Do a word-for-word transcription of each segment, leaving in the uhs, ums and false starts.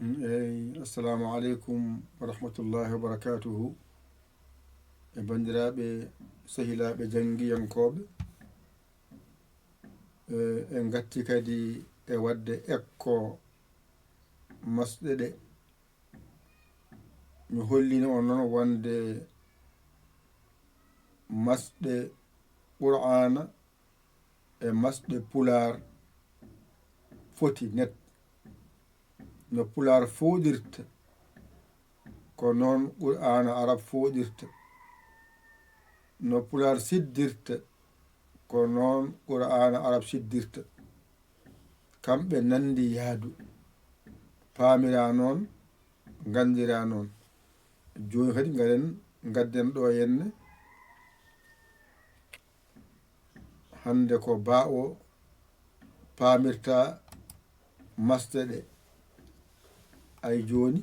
Eyi, assalamu aleykum wa rahmatullahi wa barakatuhu. E banndiraaɓe, sehilaaɓe janngiyankooɓe, e, en ngatti kadi e waɗde ekko masɗe ɗe. Mi hollini on noon wonde masɗe Qur'aana e masɗe Pulaar foti net. No Pulaar fooɗirta, ko noon Qur'aana Arab fooɗirta. No Pulaar siddirta, ko noon Qur'aana Arab siddirta. Kamɓe nanndi yaadu, paamira noon, nganndira noon. Jooni kadi ngaren, ngadden ɗo henne. Hannde ko baa o paamirta masɗe ɗe. Ay jooni,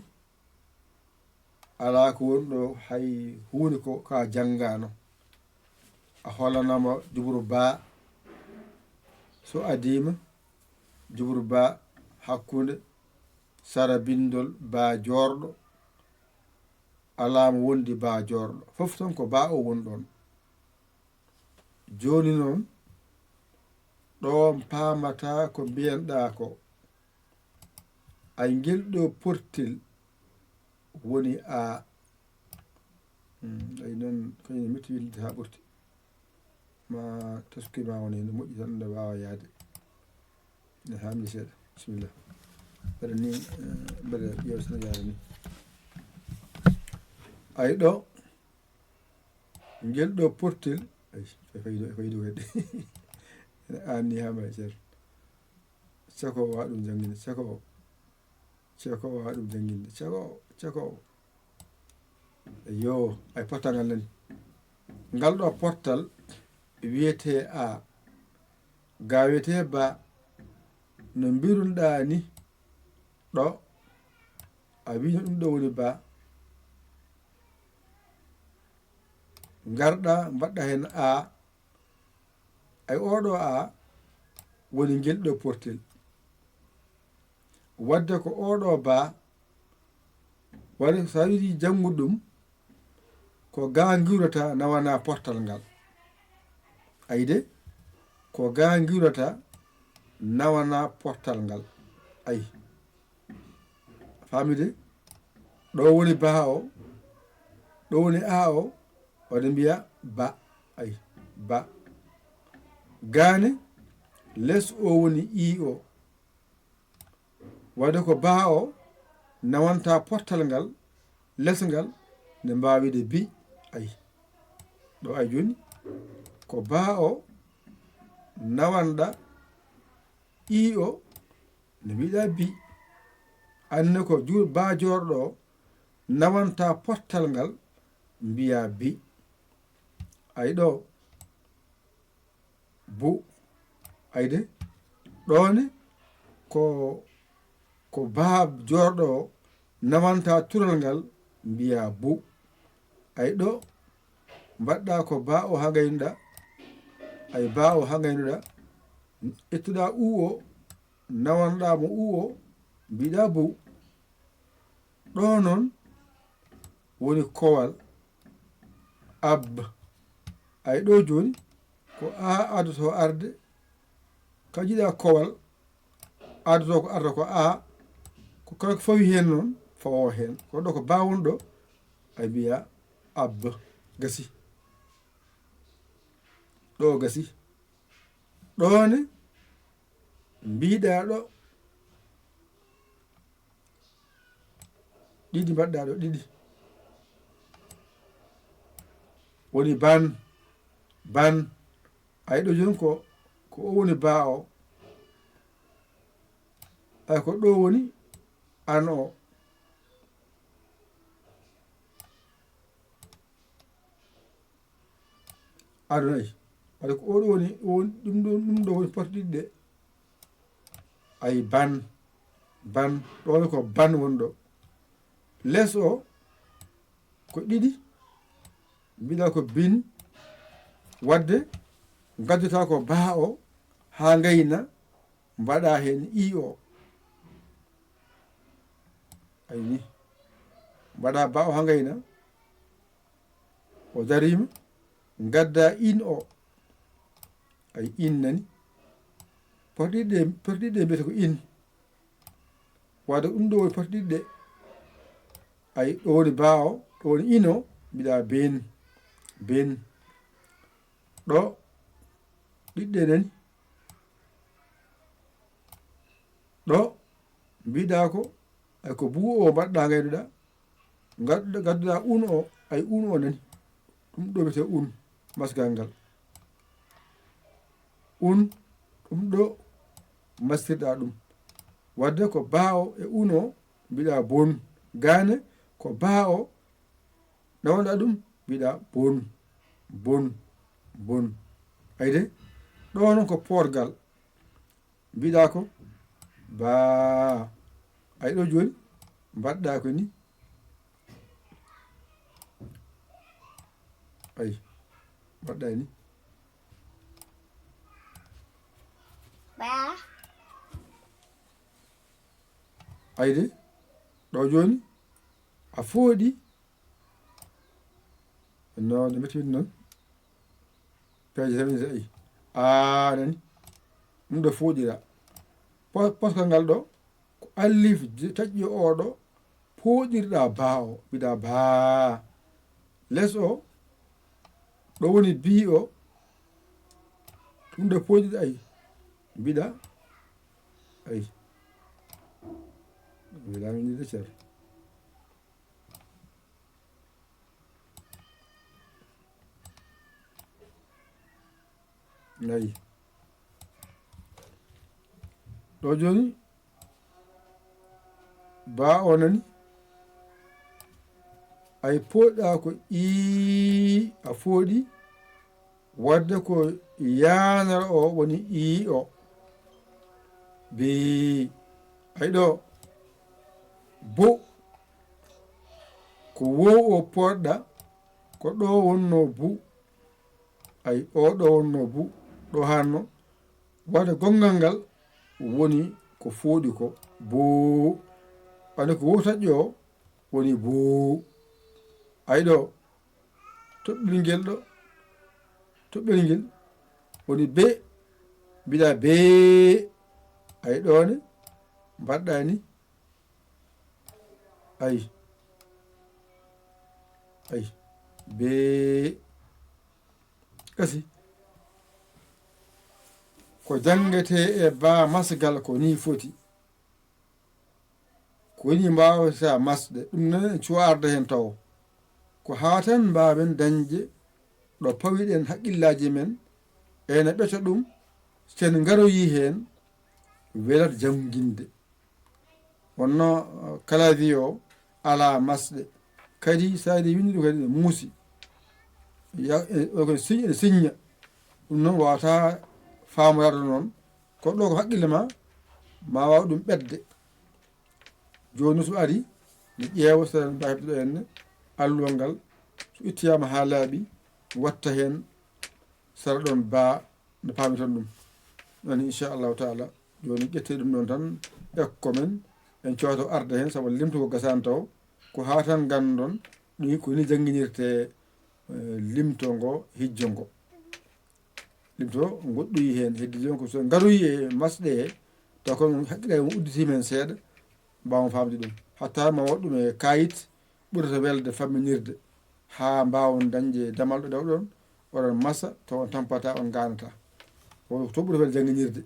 alaa ko woni ɗo hay huunde ko ka janngaano. A hollanaama jubru baa, so adiima jubru baa hakkunde sara binndol baa joorɗo, alaa mo wondi baa joorɗo. Fof tan ko baa o woni ɗoon. Jooni noon, ɗoon paamataa ko mbiyanɗaa ko. Ay ngel ɗo portel woni A. Hmm, ay noon, kañum ne metti windde haa ɓurti. Ma taski ma woni no moƴƴi tan nde waawa yahde. Ne haamni seeɗa. Bisimilla. Mbeɗa ni, eh, mbeɗa ƴeewa sene yaara ni. Ay ɗo, ngel ɗo portel, ay, e faydo, e faydo kadi. Ene anni haa mbay seeɗa. Cako o wa ɗum jannginde, cako o. Cako o wa ɗum jannginde, cako o, cako o. Yo, ay pottal ngal nani. Ngal ɗo pottal wiyetee A. Ga wiyetee baa. No mbiruɗaa ni ɗo, a wiino ɗum ɗo woni baa. Ngarɗa, mbaɗɗa heen A. Ay, oo ɗo A woni ngel ɗo portel. Wadde ko oo ɗo baa, wari so a yiɗi janngude ɗum, ko ga ngiwrata nawana portal ngal. Ay de, ko ga ngiwrata nawana portal ngal. Ay. Faami de? Ɗo woni baa o, ɗo woni A o, waɗa mbiya ba, ay, ba. Gaane, les o woni I o. Wadde ko baa o nawanta portal ngal, les ngal, ne mbaawide bi, ay. Ɗo ay jooni, ko baa o nawanɗa I o, no mbiɗa bi. Anne ko ju-, baa joorɗo o nawanta portal ngal, mbiya bi. Ay ɗo, bu. Ay de, ɗo ne ko, ko baa joorɗo o nawanta tural ngal, mbiya bu. Ay ɗo, mbaɗɗa ko baa o hagaynuɗa, ay baa o hagaynuɗa, ittuɗa u o, nawanɗa mo u o, mbiɗa bu. Ɗo noon woni kowal ab. Ay ɗo jooni ko A adoto arde, ka jiɗa kowal adoto ko arata ko A, ko kala ko fawi heen noon, fawo heen. Ko ɗo ko baa woni ɗo, ay mbiya ab. Gasi. Ɗo gasi. Ɗo ne mbiɗa ɗo. Ɗiɗi mbaɗɗa ɗo, ɗiɗi. Woni ban, ban. Ay ɗo jooni ko, ko o woni baa o. Ay ko ɗo woni an o. Aduna ay. Waɗi ko oɗo woni, o woni, ɗum ɗo, ɗum ɗo woni porte ɗiɗi ɗe. Ay ban, ban, ɗo woni ko ban woni ɗo. Les o, ko ɗiɗi, mbiɗa ko bin, wadde, ngadduta ko baa o, haa ngayna, mbaɗa heen I o. Ay ni. Mbaɗa ba o ha ngayna. O darima. Ngadda in o. Ay in nani. Porɗiɗɗe, porɗiɗɗe mbiyata ko in. Wadde ɗum ɗo woni porɗiɗɗe. Ay ɗo woni ba o, ɗo woni in o, mbiɗa ben. Ben. Ɗo. Ɗiɗɗe nani. Ɗo. Mbiɗa ko. Ay ko bu o mbaɗɗa ngaynuɗa. Ngadduɗa, ngadduɗa un o, ay un o nani. Ɗum ɗo wiyete un, masgal ngal. Un, ɗum ɗo mastirɗa ɗum. Wadde ko ba o e un o mbiɗa bon. Gane ko ba o nawonɗa ɗum mbiɗa bon, bon, bon. Ayde, ɗo noon ko porgal. Mbiɗa ko baa. Ay ɗo jooni mbaɗɗa ko ni. Ay mbaɗɗa ni. Baa. Ayde ɗo jooni a fooɗi. No ɗe mbetti noon. Peeje tan so ayi. A nani. Ɗum ɗo fooɗira. Po-, poskal ngal ɗo. Ko allif je-, taƴƴo oɗo. Pooɗirɗa baa o. Mbiɗa baa. Les o. Ɗo woni bii o. Ɗum ɗo pooɗirɗa ayi. Mbiɗa. Ayi. Mbiɗa mi ɗiɗo cer. Nayi. Ɗo jooni, baa o nani, ay pooɗa ko ii, a fooɗi, wadde ko yaanara o woni ii o. Bii, ay ɗo, bo, ko wo o pooɗɗa, ko ɗo wonno bu, ay o ɗo wonno bu, ɗo hanno, wadde gonngal ngal woni ko fooɗi ko, boo, ɓande ko wo taƴƴo o woni boo. Ay ɗo, toɓɓel ngel ɗo, toɓɓel ngel woni be, mbiɗa bee, ay ɗo ne, mbaɗɗa ni, ay, ay, bee. Kasi, ko janngetee e baa masgal ko nii foti. Ko nii mbaawata masde, ɗum noon en cuwa arde heen tawo. Ko haa tan mbaawen dañde ɗo pawiɗen haqqillaaji men, ena ɓeto ɗum, so en ngaroyii heen, welat jannginde. Wonno, uh, clavier o alaa masɗe. Kadi, so ari winndi ɗum kadi, ene muusi. Ya, e, o ko siñ-, ene siñña. Ɗum noon waawata faamorade noon. Ko ɗo ko haqqille ma, ma waaw ɗum ɓetde. Jooni so ari, mi ƴeewa so en mbaawi heɓde ɗo henne alluwal ngal. So ittoyaama haa laaɓi, watta heen sara ɗoon baa no paamiton ɗum. Ɗoon, inchallahu taala, jooni ƴettee ɗum ɗoon tan, ekko men, en cooto arde heen, sabu limto ko gasaani taw, ko haa tan nganndon, ɗum ko ni jannginirtee, eh, limto ngo, hijjo ngo. Limto ngoɗɗoyi heen, heddi jooni ko so ngaroyi e masɗe he, taw kono hakkille mum udditii men seeɗa, mbaawen faamde ɗum. Hatta ma waɗ ɗum e kaayit, ɓurata welde famminirde, haa mbaawon dañde damal ɗo dewɗon, oɗon masa, taw on tampataa, on ngaanataa. Ko to ɓuri welde jannginirde.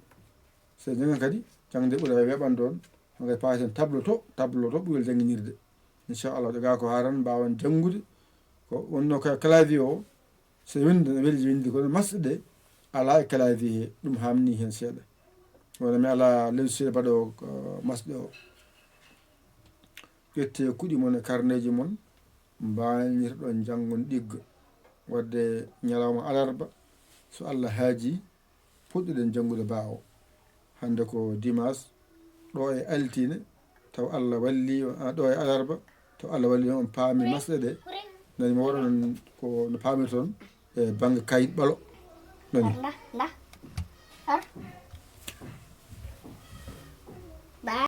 So janngan kadi, jaŋde ɓuri weeɓande on, on kadi paaten tableau to, tableau to ɓuri welde jannginirde. Inchallah, ɗo gaa ko haa tan mbaawon janngude, ko wonno ka clavier o, so winndi, ne weli winndi, kono masɗe ɗe alaa e clavier he, ɗum haamnii heen seeɗa. Wona mi alaa logiciel baɗoowo, uh, masɗe o. Ƴettee kuɗi mon e karneeji mon, mbañirɗon janngon ɗigga. Waɗde ñalawma alarba, so Allah haajii, puɗɗiɗen janngude baa o. Hannde ko dimanche, ɗo e altine, taw Allah walli on, a, ɗo e alarba, taw Allah walli on, on paami masɗe ɗe. Nani mo waɗa noon ko no paamirton e bannge kayit ɓalo. Nani?